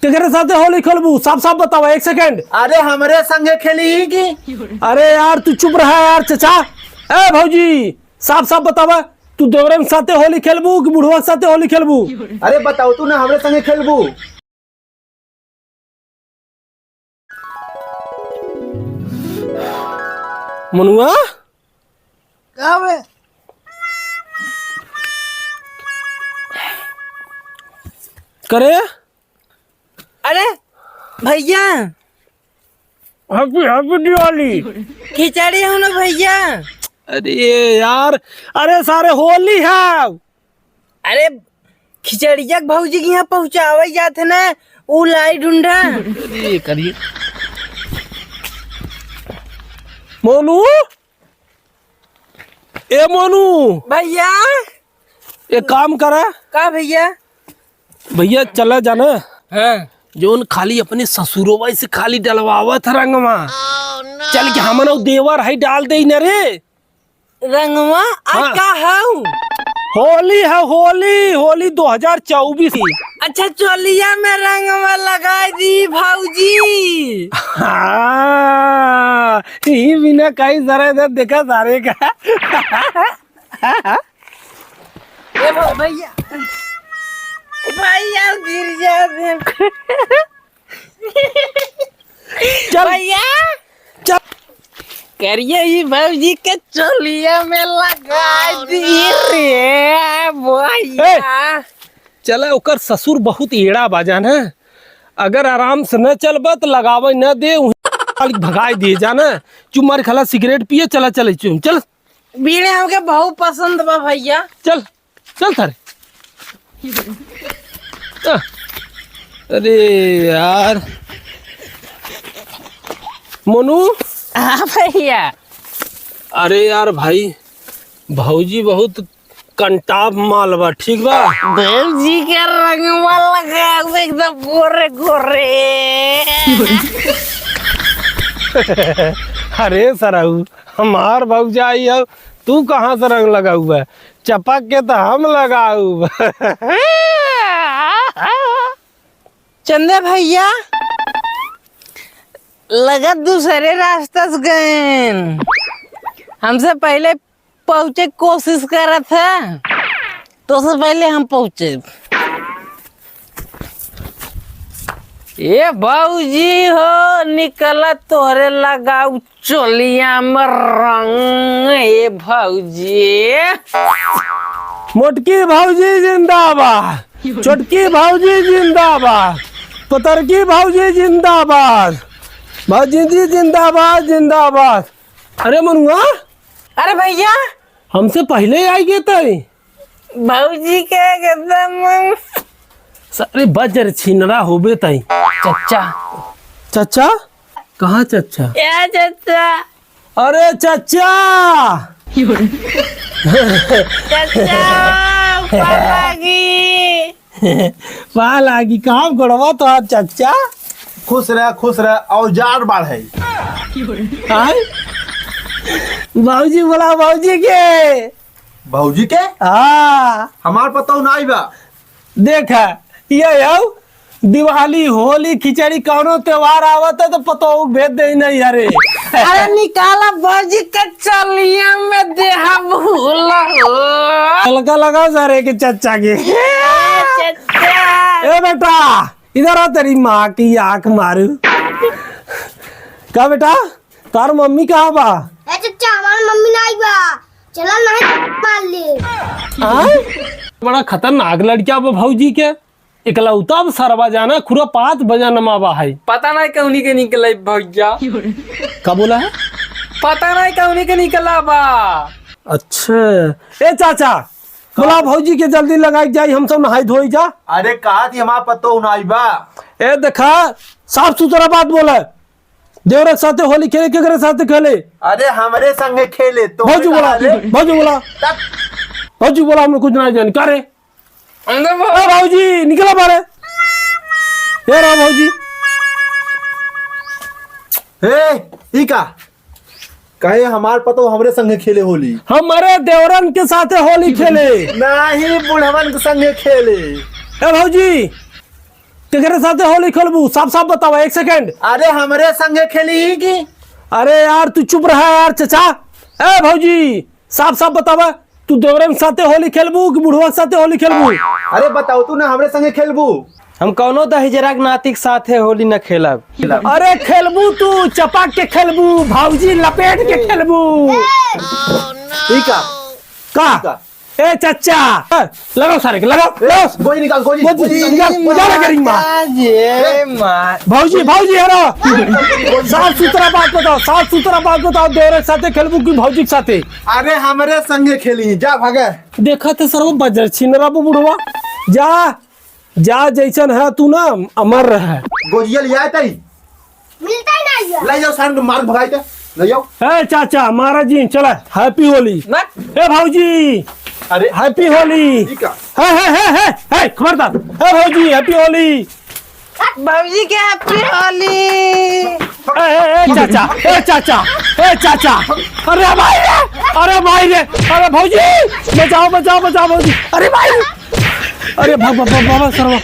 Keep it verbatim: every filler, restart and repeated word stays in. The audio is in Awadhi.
केकरे साथे होली खेलबू? साफ साफ बतावा, एक सेकंड। अरे, हमरे संगे खेली ही की? अरे यार, तू चुप रहा यार, चचा। ए भौजी, साफ साफ बतावा, तू देवरन साथे होली खेलबू कि बुढ़वा साथे होली खेलबू? अरे बताओ तू ना, हमरे संगे खेलबू? मनुआ? का बे? करे? अरे भैया, हैप्पी, हैप्पी दिवाली। खिचड़ी हो ना भैया? अरे यार, अरे सारे होली है। अरे खिचड़िया के भौजी के यहाँ पहुँचावे जात है ना, उ लाई ढूंढा। अरे करिए। मोनू, ए मोनू। भैया। एक काम करा। का भैया? भैया चला जाना। हाँ। जौन खाली अपने ससुरवा से खाली डलवावत ह रंगवा। चल के हमन उ देवर है डाल दे न रे। रंगवा? आज हाँ। का हऊ? होली है, होली, होली दो हज़ार चउबीस ही। अच्छा, चोलिया में रंगवा लगाई दी भौजी। हाँ, ई बिना कहीं जरा इधर देखा सारे का। ए भौ-, भैया, भैया गिर जा दे। चल। भैया। चल। करिए ई भौजी के चोलिया में लगा दी रे भैया। ए, चला, ओकर ससुर बहुत एड़ा बा जान है। अगर आराम से न चलबा त लगावे न दे, उहीं भगाई दे जान। चुप मार खाला सिगरेट पिए, चला चले चुप, चल। बीड़े हमके बहुत पसंद बा भैया। चल। चल थारे। आ, अरे यार। मोनू। हाँ भैया। अरे यार भाई, भौजी बहुत कंटाप माल बा, ठीक बा? भौजी के रंगवा लगा एकदम गोरे गोरे। अरे सरऊ, हमार भौजाई हौ, तू कहाँ से रंग लगाउबा? चपक के त हम लगाउब। चंदे भैया, लगत दूसरे रास्ता से गएन। हमसे पहिले पहुँचे के कोशिश करत है, तोसे पहिले हम पहुँचे। ए भौजी हो, निकला तोहरे लगाऊ चोलिया में रंग, ए भौजी। मोटकी भौजी जिंदाबाद, छोटकी भौजी जिंदाबाद, पतरकी भौजी जिंदाबाद, भौजी जी जिंदाबाद, जिंदाबाद। अरे मनुआ, अरे भैया। हमसे पहिले आई गए तई। भौजी के एकदम। सारे बजर छिनरा होबे तई। चच्चा। चच्चा? कहाँ चच्चा? या चच्चा। अरे चच्चा। चच्चा, पापा की। पा लागी, काम गोड़वा तोहार चच्चा। खुश रह, खुश रह, औजार बाढ़ है। आय? भौजी बोला, भौजी के। भौजी के? हाँ। हमार पतौ नाई बा। देखा, ये हौ, दिवाली, होली, खिचड़ी, कौनो त्योहार आवत है तो पतौ भेज दे नहीं, अरे। अरे निकाला भौजी के चलिया में देहा भूला हो। हल्का लगा सारे के चच्चा के। ए, चच्चा। ए बेटा, इधर आ, तेरी माँ की आँख मारू। का बेटा, तार मम्मी कहाँ बा? ए चच्चा, हमार मम्मी नाई बा। चला नहीं मार ले। हाँ? बड़ा खतरनाक लड़किया बा भौजी के। इकलौता अब सरवा जाना खुरापात बजानमा बा है। पता नहीं कौनी के निकले भैया। का बोला है? पता नहीं कौनी के निकला बा। अच्छा। ए चाचा, बोला भौजी के जल्दी लगाई जाई, हम सब नहाई धोई जा। अरे कहा थी हमार पतो नाई बा। ए देखा, साफ सुथरा बात बोले। देवरा के साथे होली खेले, केकरे साथे खेले? अरे हमरे संगे खेले, तो भौजी बोला, भौजी बोला। भौजी बोला, हम कुछ ना जानी। का रे? अंदर बोल। ए भौजी, निकला बारे। ए रहा भौजी। ए, ई का? कहे हमार पतो हमरे संगे खेले होली। हमारे देवरन के साथे होली खेले। नहीं, बुढ़वन के संगे खेले। ए भौजी, केकरे साथे होली खेलबू? साफ साफ बतावा, एक सेकंड। अरे, हमरे संगे खेली ही की? अरे यार, तू चुप रहा यार, चाचा। ए भौजी, साफ साफ बतावा, तू देवरन साथे होली खेलबू कि बुढ़वा साथे होली खेलबू? अरे, बताओ तू ना, हमरे संगे खेलबू? हम कौनो दहिजरा के नाती के साथे होली न खेलब। अरे, खेलबू तू, चपाक के खेलबू, भौजी लपेट के खेलबू। ठीक है। का? ठीक है। ए चच्चा, ए, लगाओ सारे के, लगाओ, ए, लगाओ। गोली निकाल, गोली, गोली, गोली निकाल, निकाल, गोली। मारा करी माँ। माता जी, ए, माँ। भौजी, भौजी, हरो। साफ सुथरा बात बताओ, साफ सुथरा बात बताओ, देवरे साथे खेलबू कि भौजी के साथे? अरे, हमरे संगे खेली, जा भागे। देखा थे सरवा बजर छिनरा बुढ़वा। जा, जा, जैसन है तू ना, अमर रहे। गोजिया लिया है तई? मिलता ही नहीं है। ले जाओ, सारे मार भगाई थे। ले जाओ। ए चाचा, महाराज जी, चला, happy होली। ना। ए भौजी, अरे। Happy होली। ठीक है। हे, हे, हे, हे, हे, खबरदार। ए भौजी, happy होली। भौजी के happy होली। ए, ए, ए, चाचा, ए, चाचा, ए, चाचा। अरे भाई रे, अरे भाई रे, अरे भौजी, बचाओ, बचाओ, बचाओ भौजी। अरे भाई, अरे बाबा, बाबा, बाबा, सरवा।